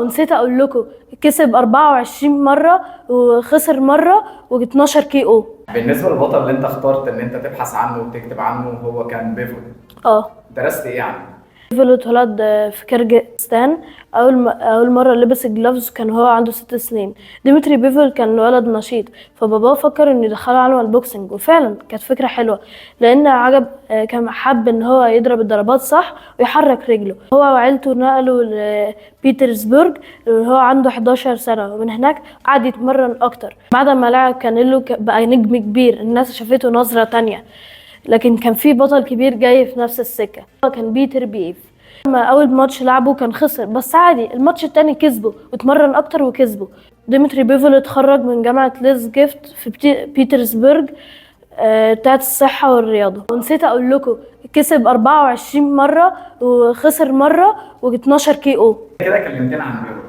ونسيت اقول لكم، كسب 24 مرة وخسر مرة و12 KO. بالنسبة للبطل اللي انت اخترت ان انت تبحث عنه وتكتب عنه، هو كان بيفول. اه. درست ايه عنه؟ بيفول اتولد في كرجستان. اول مرة لبس ال gloves كان هو عنده 6 سنين. ديمتري بيفول كان ولد نشيط، فباباه فكر انه يدخله عالم ال boxing، وفعلا كانت فكرة حلوه، لان عجب كان حب ان هو يضرب الضربات صح ويحرك رجله. هو وعيلته نقلوا لبيترسبورغ وهو عنده 11 سنه، ومن هناك قعد يتمرن اكتر. بعد ما لعب كانيلو بقى نجم كبير، الناس شافته نظره تانية. لكن كان في بطل كبير جاي في نفس السكة، هو كان بيتر بيف. لما أول ماتش لعبه كان خسر، بس عادي، الماتش التاني كسبه واتمرن أكتر وكسبه. ديمتري بيفول اتخرج من جامعة ليز جيفت في بيترسبرج بتاعت الصحة والرياضة. ونسيت أقول لكم، كسب 24 مرة وخسر مرة و12 KO. كده كلمتنا عن بيفول،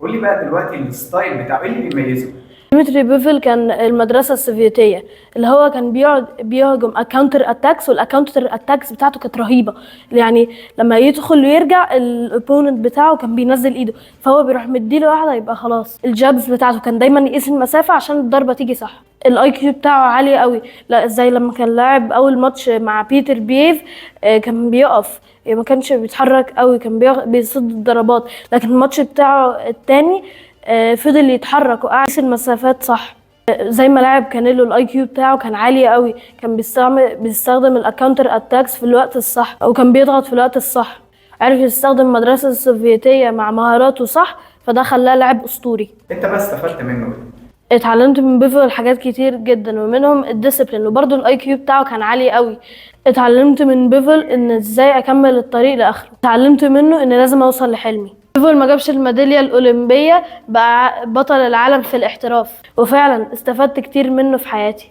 قول لي بقى دلوقتي ال style بتاعه ايه اللي بيميزه؟ ديمتري بيفل كان المدرسة السوفيتية، اللي هو كان بيقعد بيهجم counter attacks، وال counter attacks بتاعته كانت رهيبة. يعني لما يدخل ويرجع، ال opponent بتاعه كان بينزل ايده، فهو بيروح مديله واحدة يبقى خلاص. ال jabs بتاعته كان دايما يقيس المسافة عشان الضربة تيجي صح. ال IQ بتاعه عالي قوي. لا، زي لما كان لاعب اول ماتش مع بيتر بييف كان بيقف يعني، ما كانش بيتحرك قوي، كان بيصد الضربات، لكن الماتش بتاعه التاني فضل يتحرك وقعد يقيس المسافات صح. زي ما لعب كانيلو، ال IQ بتاعه كان عالي قوي، كان بيستخدم ال counter attacks في الوقت الصح، وكان بيضغط في الوقت الصح. عرف يستخدم المدرسة السوفيتية مع مهاراته صح، فده خلاه لاعب اسطوري. انت بقى استفدت منه ايه؟ اتعلمت من بيفول حاجات كتير جدا، ومنهم ال discipline، وبرضه ال IQ بتاعه كان عالي قوي. اتعلمت من بيفول ان ازاي اكمل الطريق لاخره. اتعلمت منه ان لازم اوصل لحلمي. بيفول ما جابش الميدالية الأولمبية، بقى بطل العالم في الاحتراف، وفعلا استفدت كتير منه في حياتي.